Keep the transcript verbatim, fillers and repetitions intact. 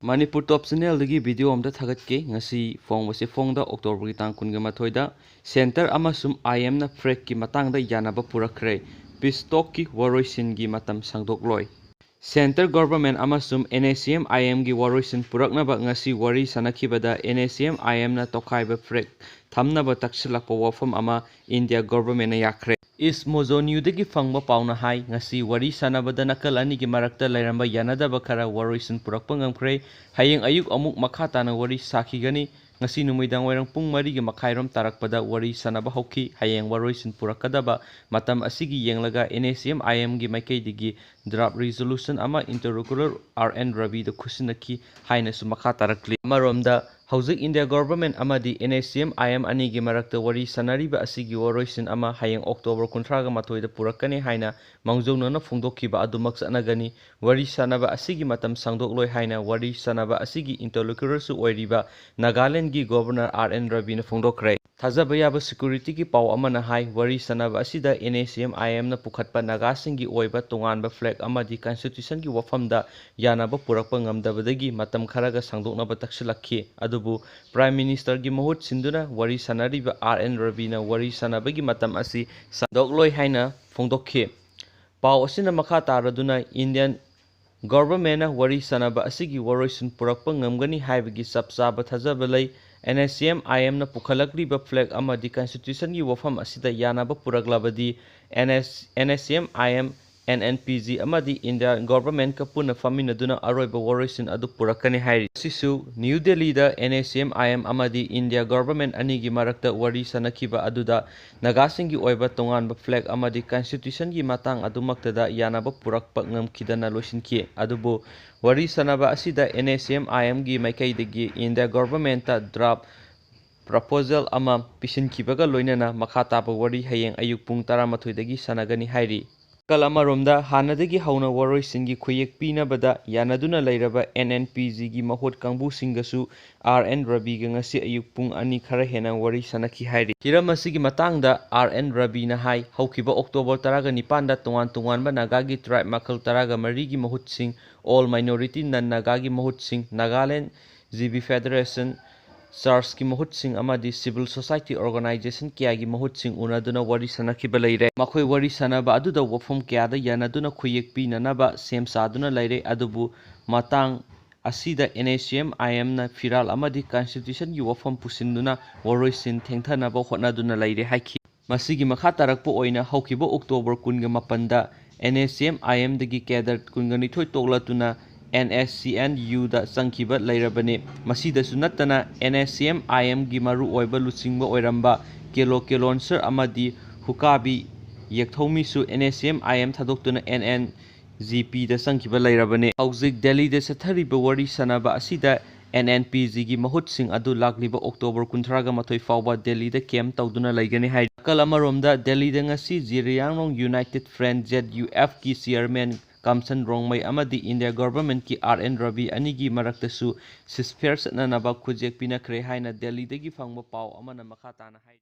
ꯃꯅꯤꯄꯨꯔ ꯇꯣꯞ ꯆꯦꯅꯦꯜꯗꯒꯤ video ꯑꯃꯗ ꯊꯥꯒꯠꯀꯦ꯫ ꯉꯁꯤ ꯐꯣꯡꯕꯁꯤ ꯐꯣꯡꯗ ꯑꯣꯛꯇꯣꯕꯔꯒꯤ ꯇꯥꯡ ꯀꯨꯟꯒ ꯃꯥꯊꯣꯏꯗ ꯁꯦꯟꯇꯔ ꯑꯃꯁꯨꯡ ꯑꯥꯏ ꯑꯦꯝꯅ ꯐ꯭ꯂꯦꯒꯀꯤ ꯃꯇꯥꯡꯗ ꯌꯥꯅꯕ ꯄꯨꯔꯛꯈ꯭ꯔꯦ꯫ ꯄꯤꯁ ꯇꯣꯛꯀꯤ ꯋꯥꯔꯣꯏꯁꯤꯟꯒꯤ ꯃꯇꯝ ꯁꯥꯡꯗꯣꯛꯂꯣꯏ꯫ ꯁꯦꯟꯇꯔ ꯒꯣꯚꯔꯟꯃꯦꯟꯠ ꯑꯃꯁꯨꯡ ꯑꯦꯟ ꯑꯦꯁ ꯁꯤ ꯑꯦꯝ ꯑꯥꯏ ꯑꯦꯝꯒꯤ ꯋꯥꯔꯣꯏꯁꯤꯟ ꯄꯨꯔꯛꯅꯕ ꯉꯁꯤ ꯋꯥꯔꯤ ꯁꯥꯅꯈꯤꯕꯗ and S C M I ꯑꯦꯝꯅ ꯇꯣꯈꯥꯏꯕ flag ꯊꯝꯅꯕ ꯇꯛꯁꯤꯜꯂꯛꯄ ꯋꯥꯐꯝ ꯑꯃ ꯏꯟꯗꯤꯌꯥ ꯒꯣꯚꯔꯟꯃꯦꯟꯠꯅ ꯌꯥꯈ꯭ꯔꯦ꯫ ꯏꯁ ꯃꯣꯖꯣ ꯅ꯭ꯌꯨꯗꯒꯤ ꯐꯪꯕ ꯄꯥꯎꯅ ꯍꯥꯏ, ꯉꯁꯤ ꯋꯥꯔꯤ ꯁꯥꯅꯕꯗ ꯅꯥꯀꯜ ꯑꯅꯤꯒꯤ ꯃꯔꯛꯇ ꯂꯩꯔꯝꯕ ꯌꯥꯅꯗꯕ ꯈꯔ ꯋꯥꯔꯣꯏꯁꯤꯟ ꯄꯨꯔꯛꯄ ꯉꯝꯈ꯭ꯔꯦ꯫ ꯍꯌꯦꯡ ꯑꯌꯨꯛ ꯑꯃꯨꯛ ꯃꯈꯥ ꯇꯥꯅ ꯋꯥꯔꯤ ꯁꯥꯈꯤꯒꯅꯤ꯫ ꯉꯁꯤ ꯅꯨꯃꯤꯗꯥꯡ ꯋꯥꯏꯔꯝ ꯄꯨꯡ ꯃꯔꯤꯒꯤ ꯃꯈꯥꯏꯔꯣꯝ ꯇꯥꯔꯛꯄꯗ ꯋꯥꯔꯤ ꯁꯥꯅꯕ ꯍꯧꯈꯤ꯫ ꯍꯌꯦꯡ ꯋꯥꯔꯣꯏꯁꯤꯟ ꯄꯨꯔꯛꯀꯗꯕ ꯃꯇꯝ ꯑꯁꯤꯒꯤ ꯌꯦꯡꯂꯒ ꯑꯦꯟ ꯑꯦꯁ ꯁꯤ ꯑꯦꯝ ꯑꯥꯏ ꯑꯦꯝꯒꯤ ꯃꯥꯏꯀꯩꯗꯒꯤ ꯗ꯭ꯔꯥꯐ ꯔꯤꯖꯣꯂꯨꯁꯟ ꯑꯃ ꯏꯟꯇꯔꯂꯣꯀ꯭ꯌꯨꯇꯔ ꯑꯥꯔ ꯑꯦꯟ ꯔꯕꯤꯗ ꯈꯨꯠꯁꯤꯟꯅꯈꯤ ꯍꯥꯏꯅꯁꯨ ꯃꯈꯥ ꯇꯥꯔꯛꯂꯤ꯫ ꯑꯃꯔꯣꯝꯗ, ꯍꯧꯖꯤꯛ ꯏꯟꯗꯤꯌꯥ ꯒꯣꯚꯔꯟꯃꯦꯟꯠ ꯑꯃꯗꯤ N S C M I M ꯑꯅꯤꯒꯤ ꯃꯔꯛꯇ ꯋꯥꯔꯤ ꯁꯥꯅꯔꯤꯕ ꯑꯁꯤꯒꯤ ꯋꯥꯔꯣꯏꯁꯤꯟ ꯑꯃ ꯍꯌꯦꯡ ꯑꯣꯛꯇꯣꯕꯔ ꯀꯨꯟꯊ꯭ꯔꯥꯒ ꯃꯥꯊꯣꯏꯗ ꯄꯨꯔꯛꯀꯅꯤ ꯍꯥꯏꯅ ꯃꯥꯡꯖꯧꯅꯅ ꯐꯣꯡꯗꯣꯛꯈꯤꯕ ꯑꯗꯨꯃꯛ ꯆꯠꯅꯒꯅꯤ꯫ ꯋꯥꯔꯤ ꯁꯥꯅꯕ ꯑꯁꯤꯒꯤ ꯃꯇꯝ ꯁꯥꯡꯗꯣꯛꯂꯣꯏ ꯍꯥꯏꯅ ꯋꯥꯔꯤ ꯁꯥꯅꯕ ꯑꯁꯤꯒꯤ ꯏꯟꯇꯔꯂꯣꯀ꯭ꯌꯨꯇꯔꯁꯨ ꯑꯣꯏꯔꯤꯕ ꯅꯥꯒꯥꯂꯦꯟꯗꯒꯤ ꯒꯣꯚꯔꯅꯔ ꯑꯥꯔ ꯑꯦꯟ ꯔꯕꯤꯅ ꯐꯣꯡꯗꯣꯛꯈ꯭ꯔꯦ꯫ ꯊꯥꯖꯕ ꯌꯥꯕ ꯁꯦꯀ꯭ꯌꯨꯔꯤꯇꯤꯒꯤ ꯄꯥꯎ ꯑꯃꯅ ꯍꯥꯏ, ꯋꯥꯔꯤ ꯁꯥꯅꯕ ꯑꯁꯤꯗ ꯑꯦꯟ ꯑꯦꯁ ꯁꯤ ꯑꯦꯝ ꯑꯥꯏ ꯑꯦꯝꯅ ꯄꯨꯈꯠꯄ ꯅꯥꯒꯥꯁꯤꯡꯒꯤ ꯑꯣꯏꯕ ꯇꯣꯉꯥꯟꯕ ꯐ꯭ꯂꯦꯒ ꯑꯃꯗꯤ ꯀꯟꯁꯇꯤꯇ꯭ꯌꯨꯁꯟꯒꯤ ꯋꯥꯐꯝꯗ ꯌꯥꯅꯕ ꯄꯨꯔꯛꯄ ꯉꯝꯗꯕꯗꯒꯤ ꯃꯇꯝ ꯈꯔꯒ ꯁꯥꯡꯗꯣꯛꯅꯕ ꯇꯛꯁꯤꯜꯂꯛꯈꯤ꯫ ꯑꯗꯨꯕꯨ ꯄ꯭ꯔꯥꯏꯝ ꯃꯤꯅꯤꯁꯇꯔꯒꯤ ꯃꯍꯨꯠ ꯁꯤꯟꯗꯨꯅ ꯋꯥꯔꯤ ꯁꯥꯅꯔꯤꯕ ꯑꯥꯔ ꯑꯦꯟ ꯔꯕꯤꯅ ꯋꯥꯔꯤ ꯁꯥꯅꯕꯒꯤ ꯃꯇꯝ ꯑꯁꯤ ꯁꯥꯡꯗꯣꯛꯂꯣꯏ ꯍꯥꯏꯅ ꯐꯣꯡꯗꯣꯛꯈꯤ꯫ ꯄꯥꯎ ꯑꯁꯤꯅ ꯃꯈꯥ ꯇꯥꯔꯗꯨꯅ ꯏꯟꯗꯤꯌꯥꯟ ꯒꯣꯚꯔꯟꯃꯦꯟꯠꯅ ꯋꯥꯔꯤ ꯁꯥꯅꯕ ꯑꯁꯤꯒꯤ ꯋꯥꯔꯣꯏꯁꯤꯟ ꯄꯨꯔꯛꯄ ꯉꯝꯒꯅꯤ ꯍꯥꯏꯕꯒꯤ ꯆꯞ ꯆꯥꯕ ꯊꯥꯖꯕ ꯂꯩ꯫ And S C M I ꯑꯦꯝꯅ ꯄꯨꯈꯠꯂꯛꯂꯤꯕ flag ꯑꯃꯗꯤ ꯀꯟꯁꯇꯤꯇ꯭ꯌꯨꯁꯟꯒꯤ ꯋꯥꯐꯝ ꯑꯁꯤꯗ ꯌꯥꯅꯕ ꯄꯨꯔꯛꯂꯕꯗꯤ and S, N S C M I M, N N P G ꯑꯃꯗꯤ ꯏꯟꯗꯤꯌꯥ ꯒꯣꯚꯔꯟꯃꯦꯟꯠꯀ ꯄꯨꯟꯅ ꯐꯝꯃꯤꯟꯅꯗꯨꯅ ꯑꯔꯣꯏꯕ ꯋꯥꯔꯣꯏꯁꯤꯟ ꯑꯗꯨ ꯄꯨꯔꯛꯀꯅꯤ ꯍꯥꯏꯔꯤ꯫ ꯑꯁꯤꯁꯨ ꯅ꯭ꯌꯨ ꯗꯦꯜꯂꯤꯗ N S C M I M ꯑꯃꯗꯤ ꯏꯟꯗꯤꯌꯥ ꯒꯣꯚꯔꯟꯃꯦꯟꯠ ꯑꯅꯤꯒꯤ ꯃꯔꯛꯇ ꯋꯥꯔꯤ ꯁꯥꯅꯈꯤꯕ ꯑꯗꯨꯗ ꯅꯥꯒꯥꯁꯤꯡꯒꯤ ꯑꯣꯏꯕ ꯇꯣꯉꯥꯟꯕ ꯐ꯭ꯂꯦꯒ ꯑꯃꯗꯤ ꯀꯟꯁꯇꯤꯇ꯭ꯌꯨꯁꯟꯒꯤ ꯃꯇꯥꯡ ꯑꯗꯨꯃꯛꯇꯗ ꯌꯥꯅꯕ ꯄꯨꯔꯛꯄ ꯉꯝꯈꯤꯗꯅ ꯂꯣꯏꯁꯤꯟꯈꯤ꯫ ꯑꯗꯨꯕꯨ ꯋꯥꯔꯤ ꯁꯥꯅꯕ ꯑꯁꯤꯗ ꯑꯦꯟ ꯑꯦꯁ ꯁꯤ ꯑꯦꯝ ꯑꯥꯏ ꯑꯦꯝꯒꯤ ꯃꯥꯏꯀꯩꯗꯒꯤ ꯏꯟꯗꯤꯌꯥ ꯒꯣꯚꯔꯟꯃꯦꯟꯠꯇ ꯗ꯭ꯔꯥꯐ ꯄ꯭ꯔꯄꯣꯖꯦꯜ ꯑꯃ ꯄꯤꯁꯤꯟꯈꯤꯕꯒ ꯂꯣꯏꯅꯅ ꯃꯈꯥ ꯇꯥꯕ ꯋꯥꯔꯤ ꯍꯌꯦꯡ ꯑꯌꯨꯛ ꯄꯨꯡ ꯇꯔꯥꯃꯥꯊꯣꯏꯗꯒꯤ ꯁꯥꯟꯅꯒꯅꯤ ꯍꯥꯏꯔꯤ꯫ ꯅꯥꯀꯜ ꯑꯃꯔꯣꯝꯗ, ꯍꯥꯟꯅꯗꯒꯤ ꯍꯧꯅ ꯋꯥꯔꯣꯏꯁꯤꯟꯒꯤ ꯈꯨꯌꯦꯛ ꯄꯤꯅꯕꯗ ꯌꯥꯅꯗꯨꯅ ꯂꯩꯔꯕ ꯑꯦꯟ ꯑꯦꯟ ꯄꯤ ꯖꯤꯒꯤ ꯃꯍꯨꯠ ꯀꯥꯡꯕꯨꯁꯤꯡꯒꯁꯨ ꯑꯥꯔ ꯑꯦꯟ ꯔꯕꯤꯒ ꯉꯁꯤ ꯑꯌꯨꯛ ꯄꯨꯡ ꯑꯅꯤ ꯈꯔ ꯍꯦꯟꯅ ꯋꯥꯔꯤ ꯁꯥꯟꯅꯈꯤ ꯍꯥꯏꯔꯤ꯫ ꯍꯤꯔꯝ ꯑꯁꯤꯒꯤ ꯃꯇꯥꯡꯗ ꯑꯥꯔ ꯑꯦꯟ ꯔꯕꯤꯅ ꯍꯥꯏ, ꯍꯧꯈꯤꯕ ꯑꯣꯛꯇꯣꯕꯔ ꯇꯔꯥꯒ ꯅꯤꯄꯥꯟꯗ ꯇꯣꯉꯥꯟ ꯇꯣꯉꯥꯟꯕ ꯅꯥꯒꯥꯒꯤ ꯇ꯭ꯔꯥꯏꯕ ꯃꯈꯜ ꯇꯔꯥꯒ ꯃꯔꯤꯒꯤ ꯃꯍꯨꯠꯁꯤꯡ, ꯑꯣꯜ ꯃꯥꯏꯅꯣꯔꯤꯇꯤ ꯅꯟ ꯅꯥꯒꯥꯒꯤ ꯃꯍꯨꯠꯁꯤꯡ, ꯅꯥꯒꯥꯂꯦꯟ ꯖꯤ ꯕꯤ ꯐꯦꯗꯔꯦꯁꯟ, ꯆꯔꯆꯀꯤ ꯃꯍꯨꯠꯁꯤꯡ ꯑꯃꯗꯤ ꯁꯤꯚꯤꯜ ꯁꯣꯁꯥꯏꯇꯤ ꯑꯣꯔꯒꯅꯥꯏꯖꯦꯁꯟ ꯀꯌꯥꯒꯤ ꯃꯍꯨꯠꯁꯤꯡ ꯎꯅꯗꯨꯅ ꯋꯥꯔꯤ ꯁꯥꯟꯅꯈꯤꯕ ꯂꯩꯔꯦ꯫ ꯃꯈꯣꯏ ꯋꯥꯔꯤ ꯁꯥꯟꯅꯕ ꯑꯗꯨꯗ ꯋꯥꯐꯝ ꯀꯌꯥꯗ ꯌꯥꯅꯗꯨꯅ ꯈꯨꯌꯦꯛ ꯄꯤꯅꯅꯕ ꯁꯦꯝ ꯁꯥꯗꯨꯅ ꯂꯩꯔꯦ, ꯑꯗꯨꯕꯨ ꯃꯇꯥꯡ ꯑꯁꯤꯗ ꯑꯦꯟ ꯑꯦꯁ ꯁꯤ ꯑꯦꯝ ꯑꯥꯏ ꯑꯦꯝꯅ ꯐꯤꯔꯥꯜ ꯑꯃꯗꯤ ꯀꯟꯁꯇꯤꯇ꯭ꯌꯨꯁꯟꯒꯤ ꯋꯥꯐꯝ ꯄꯨꯁꯤꯟꯗꯨꯅ ꯋꯥꯔꯣꯏꯁꯤꯟ ꯊꯦꯡꯊꯅꯕ ꯍꯣꯠꯅꯗꯨꯅ ꯂꯩꯔꯦ ꯍꯥꯏꯈꯤ꯫ ꯃꯁꯤꯒꯤ ꯃꯈꯥ ꯇꯥꯔꯛꯄ ꯑꯣꯏꯅ ꯍꯧꯈꯤꯕ ꯑꯣꯛꯇꯣꯕꯔ ꯀꯨꯟꯒ ꯃꯥꯄꯟꯗ and S C M I ꯑꯦꯝꯗꯒꯤ cadre ꯀꯨꯟꯒ ꯅꯤꯊꯣꯏ ꯇꯣꯛꯂꯗꯨꯅ ꯑꯦꯟ ꯑꯦꯁ ꯁꯤ ꯑꯦꯟ ꯌꯨꯗ ꯆꯪꯈꯤꯕ ꯂꯩꯔꯕꯅꯤ꯫ ꯃꯁꯤꯗꯁꯨ ꯅꯠꯇꯅ ꯑꯦꯟ ꯑꯦꯁ ꯁꯤ ꯑꯦꯝ ꯑꯥꯏ ꯑꯦꯝꯒꯤ ꯃꯔꯨꯑꯣꯏꯕ ꯂꯨꯆꯤꯡꯕ ꯑꯣꯏꯔꯝꯕ ꯀꯦꯂꯣ ꯀꯦꯂꯣꯟꯁꯔ ꯑꯃꯗꯤ ꯍꯨꯀꯥꯕꯤ ꯌꯦꯛꯊꯧꯃꯤꯁꯨ N S C M I M ꯊꯥꯗꯣꯛꯇꯨꯅ ꯑꯦꯟ ꯑꯦꯟ ꯖꯤ ꯄꯤꯗ ꯆꯪꯈꯤꯕ ꯂꯩꯔꯕꯅꯤ꯫ ꯍꯧꯖꯤꯛ ꯗꯦꯜꯂꯤꯗ ꯆꯠꯊꯔꯤꯕ ꯋꯥꯔꯤ ꯁꯥꯟꯅꯕ ꯑꯁꯤꯗ ꯑꯦꯟ ꯑꯦꯟ ꯄꯤ ꯖꯤꯒꯤ ꯃꯍꯨꯠꯁꯤꯡ ꯑꯗꯨ ꯂꯥꯛꯂꯤꯕ ꯑꯣꯛꯇꯣꯕꯔ ꯀꯨꯟꯊ꯭ꯔꯥꯒ ꯃꯥꯊꯣꯏ ꯐꯥꯎꯕ ꯗꯦꯜꯂꯤꯗ ꯀꯦꯝꯞ ꯇꯧꯗꯨꯅ ꯂꯩꯒꯅꯤ ꯍꯥꯏꯔꯤ꯫ ꯅꯥꯀꯜ ꯑꯃꯔꯣꯝꯗ, ꯗꯦꯜꯂꯤꯗ ꯉꯁꯤ ꯖꯤꯔꯤꯌꯥꯡꯔꯣꯡ ꯌꯨꯅꯥꯏꯇꯦꯗ ꯐ꯭ꯔꯟꯠ, ꯖꯦꯗ ꯌꯨ ꯑꯦꯐꯀꯤ ꯆꯤꯌꯔꯃꯦꯟ ꯀꯝꯆꯟ ꯔꯣꯡꯃꯩ ꯑꯃꯗꯤ ꯏꯟꯗꯤꯌꯥ ꯒꯚꯔꯟꯃꯦꯟꯠꯀꯤ ꯑꯥꯔ ꯑꯦꯟ ꯔꯕꯤ ꯑꯅꯤꯒꯤ ꯃꯔꯛꯇꯁꯨ ꯁꯤꯁꯐꯦꯌꯔ ꯆꯠꯅꯅꯕ ꯈꯨꯖꯦꯛ ꯄꯤꯅꯈ꯭ꯔꯦ ꯍꯥꯏꯅ ꯗꯦꯜꯂꯤꯗꯒꯤ ꯐꯪꯕ ꯄꯥꯎ ꯑꯃꯅ ꯃꯈꯥ ꯇꯥꯅ ꯍꯥꯏꯔꯤ꯫